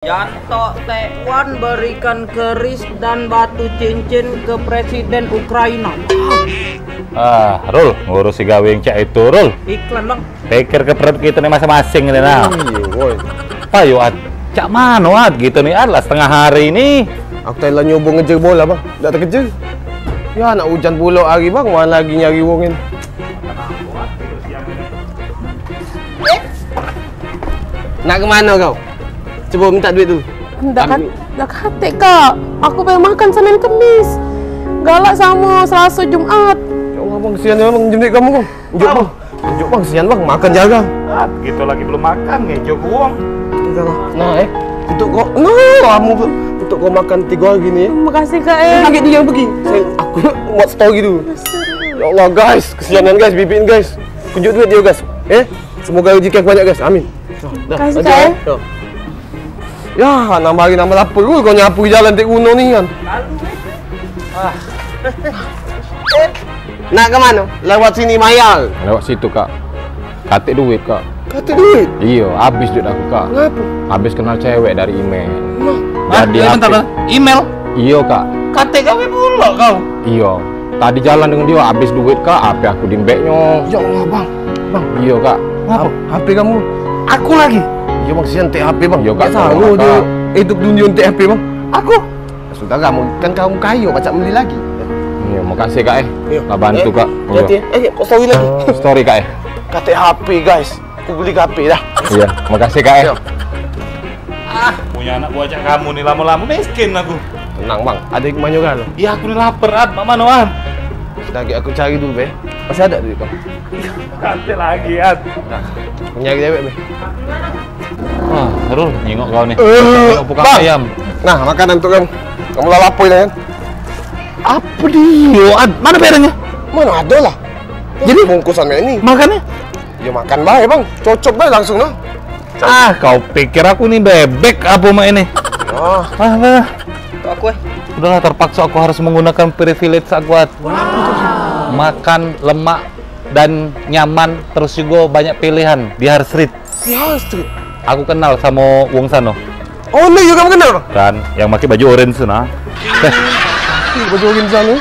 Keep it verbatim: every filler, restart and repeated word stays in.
Jantok Tekwan berikan keris dan batu cincin ke Presiden Ukraina. Ah, Rul, ngurusi gawe yang cak itu, Rul. Iklan, Bang. Pikir ke perut kita nih masing-masing nih, nah. Iya, woi. Payo, Ad. Cak mano, Ad, gitu nih, Ad, lah setengah hari ini. Aku tadi lah nyoba ngejar bola, Bang. Ndak terkejar. Ya, nak hujan pulok hari, Bang. Mana lagi nyari wong ini. Nak ke mano kau? Cuba minta duit dulu. Ndak kat-, ndak katek, Kak. Aku pengen makan Senin Kemis. Galak samo Selasa Jumat. Ya Allah, Bang, kesian ya, Bang, jendek kamu, Bang. Njuk, Bang. Njuk, Bang, kesian, Bang, makan jaga. Ah, gitu lagi belum makan, ngejo ke wong. Nah, eh, untuk kau, no, kamu, Bang. Untuk kau makan tiga hari ni, eh. Makasih, Kak, eh. Lagi dia yang pergi. Saya, aku buat story dulu. Ya Allah, guys, kesianan, guys, bibit, guys. Kunjuk duit dia, guys. Eh, semoga rezeki banyak, guys. Amin. Dah, kasih, lanjut, Kak, eh. Ya. Ya, nambah hari nambah lapar. Ui, kau nyapu jalan tek gunung ni kan. Ah. Nak ke mano? Lewat sini mayar. Lewat situ, Kak. Katik duit, Kak. Katik duit? Iyo, habis duit aku, Kak. Ngapo? Habis kenal cewek dari email. Nah. Jadi, hah? Bentar, HP, bentar. Email? Iyo, Kak. Katik gawe pulok kau? Iyo. Tadi jalan dengan dia, habis duit, Kak, H P aku diembeknyo. Ya Allah, Bang. Bang. Iyo, Kak. Ngapa? H-, H P kamu. Aku lagi. Iyo, Bang, sian tek H P, Bang. Iyo, Kak, tolong, Kak. Hidup dunia tek H P, Bang. Aku. Sudah, kamu kan kamu kayo, pacak beli lagi. Iyo, makasih, Kak, eh. Iyo. Lah bantu, eh, Kak. Iyo. Hati-hati, eh. Eh, story lagi. Story, Kak, eh. Katik H P, guys. Aku beli H P dah. Iyo, makasih, Kak, eh. Iyo. Ah, punya anak buah cak kamu ni lamo-lamo miskin aku. Tenang, Bang, ado hikmahnyo kan. Iyo, aku ni lapar, Ad. Mak mano, Ad? Lagi aku cari dulu, be. Masih ado duit kau? Katik lagi, Ad. Nah, nyari dewek, be. Wah, Rul, nyingok kau ni. Eh, nyingok pukang Bang. Ayam. Nah, makanan untuk kamu. Kamu lah lapar dah kan? Apo dio, Ad? Mano piringnyo? Mano ado lah. Jadi? Bungkusan mak ini. Makannya? Ya makan bae, Bang. Cocok bae langsung nah. Ah, kau pikir aku ni bebek apo mak ini? Ah. Ah, ah. Untuk aku, eh. Udahlah, terpaksa aku harus menggunakan privilege aku, Ad. Makan lemak dan nyaman, terus juga banyak pilihan di Harstreet. Di Harstreet? Aku kenal samo wong sano. Oh, no, you kamu kenal, Bang? Kan, yang pakai baju orange tu nah. Ih, baju orange sano.